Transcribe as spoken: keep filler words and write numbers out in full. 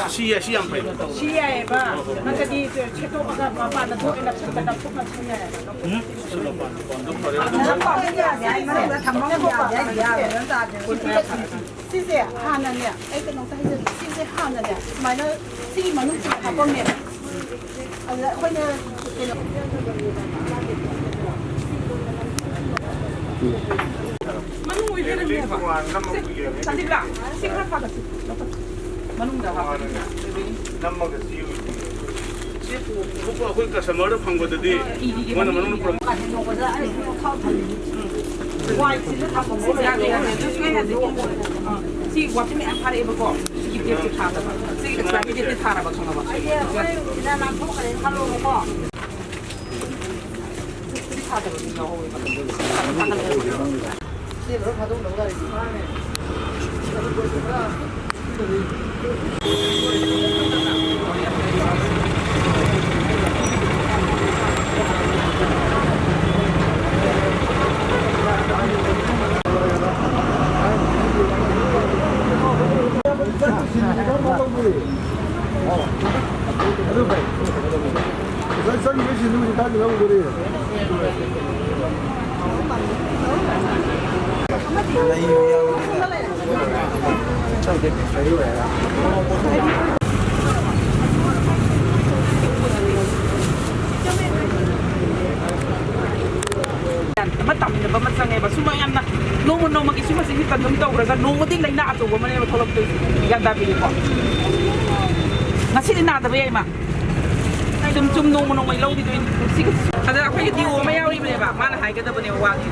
ꯁꯤ ꯌꯥꯏ, ꯁꯤ ꯌꯥꯝ ꯐꯩ꯫ ꯁꯤ ꯌꯥꯏꯑꯕ꯫ ꯅꯠꯇ꯭ꯔꯗꯤ ꯁꯦꯠꯇꯣꯛꯑꯒ ꯃꯄꯥꯟꯗ ꯊꯣꯛꯑꯦ, ꯂꯧꯊꯣꯛꯄ, ꯂꯧꯊꯣꯛꯅ ꯁꯤ ꯌꯥꯏꯑꯕ꯫ ꯎꯝ? ꯁꯤ ꯃꯄꯥꯟ, ꯃꯄꯥꯟꯗꯣ ꯐꯔꯦ꯫ ꯅꯪ ꯄꯥꯝꯕ ꯌꯥꯗꯦ ꯍꯥꯏ ꯃꯅꯨꯡꯗ ꯊꯝꯃꯒ ꯌꯥꯗꯦ ꯍꯥꯏ ꯌꯥꯗꯦ꯫ ꯁꯤꯁꯦ ꯍꯥꯟꯅꯅꯦ, ꯑꯩ ꯀꯩꯅꯣꯝꯇ ꯍꯥꯏꯖꯒꯦ꯫ ꯁꯤꯁꯦ ꯍꯥꯟꯅꯅꯦ, ꯁꯨꯃꯥꯏꯅ ꯁꯤꯒꯤ ꯃꯅꯨꯡꯁꯤꯗ ꯍꯥꯞꯄꯝꯃꯦꯕ꯫ ꯑꯗꯨꯗ ꯑꯩꯈꯣꯏꯅ ꯀꯩꯅꯣ ꯃꯅꯨꯡ ꯑꯣꯏꯕꯤꯔꯝꯃꯦꯕ꯫ ꯁꯦ, ꯆꯥꯟꯕꯤꯗꯨꯂꯥ, ꯁꯤ ꯈꯔ ꯊꯥꯒꯠꯁꯤ꯫ ꯃꯅꯨꯡꯗ ꯍꯥꯞꯄ꯫ ꯅꯝꯃꯒ ꯆꯦ ꯑꯣꯏꯗꯣꯏꯅꯦ꯫ ꯁꯤ ꯄꯨ-, ꯄꯨ-, ꯑꯩꯈꯣꯏ ꯀꯁꯇꯃꯔꯗ ꯐꯪꯕꯗꯗꯤ ꯃꯣꯏꯅ ꯃꯅꯨꯡꯗ ꯄꯨꯔꯛ- ꯌꯥꯗꯦ, ꯌꯥꯗꯦ, ꯑꯗꯨ ꯁꯨꯡꯌꯥ ꯌꯥꯗꯦ꯫ ꯑꯥ, ꯁꯤ ꯋꯥꯇꯤꯟ ꯃꯌꯥꯝ ꯐꯥꯔꯛꯑꯦꯕꯀꯣ꯫ ꯁꯤꯒꯤ ꯇꯦꯞꯁꯦ ꯊꯥꯗꯕ꯫ ꯁꯤꯒꯤ ꯑꯦꯛꯁꯄꯥꯌꯔꯤ ꯗꯦꯠꯇꯤ ꯊꯥꯔꯕ, ꯈꯪꯉꯕ? ꯑꯩꯁꯦ ꯑꯩꯈꯣꯏ ꯁꯤꯗ ꯅꯥꯟꯊꯣꯛꯈ꯭ꯔꯦꯅ ꯈꯜꯂꯣꯕꯀꯣ꯫ ꯁꯤꯗꯤ ꯊꯥꯗꯕ ꯃꯤ ꯌꯥꯎꯍꯧꯋꯦꯕ꯫ ꯑꯃ ꯇꯝꯅꯕ ꯑꯃ ꯆꯪꯉꯦꯕ꯫ ꯁꯨꯝꯕ ꯌꯥꯝꯅ ꯅꯣꯡꯃ ꯅꯣꯡꯃꯒꯤ ꯁꯨꯝꯕꯁꯤꯡꯁꯤ ꯀꯟꯖꯨꯝ ꯇꯧꯈ꯭ꯔꯒ ꯅꯣꯡꯃꯗꯤ ꯂꯥꯏꯅꯥ ꯑꯆꯧꯕ ꯑꯃꯅꯦꯕ ꯊꯣꯛꯂꯛꯇꯣꯏꯁꯦ꯫ ꯒ꯭ꯌꯥꯟ ꯇꯥꯕꯤꯔꯤꯀꯣ? ꯉꯁꯤꯗꯤ ꯅꯥꯗꯕ ꯌꯥꯏ, ꯏꯃꯥ꯫ ꯁꯨꯝ, ꯁꯨꯝ ꯅꯣꯡꯃ ꯅꯣꯡꯃꯒꯤ ꯂꯧꯈꯤꯗꯣꯏꯅꯤ꯫ ꯁꯤꯒ-, ꯑꯗ ꯑꯩꯈꯣꯏꯒꯤ ꯗꯤꯑꯣ ꯑꯃ ꯌꯥꯎꯔꯤꯕꯅꯦꯕ, ꯃꯥꯅ ꯍꯥꯏꯒꯗꯕꯅꯦꯕ ꯋꯥꯒꯤ꯫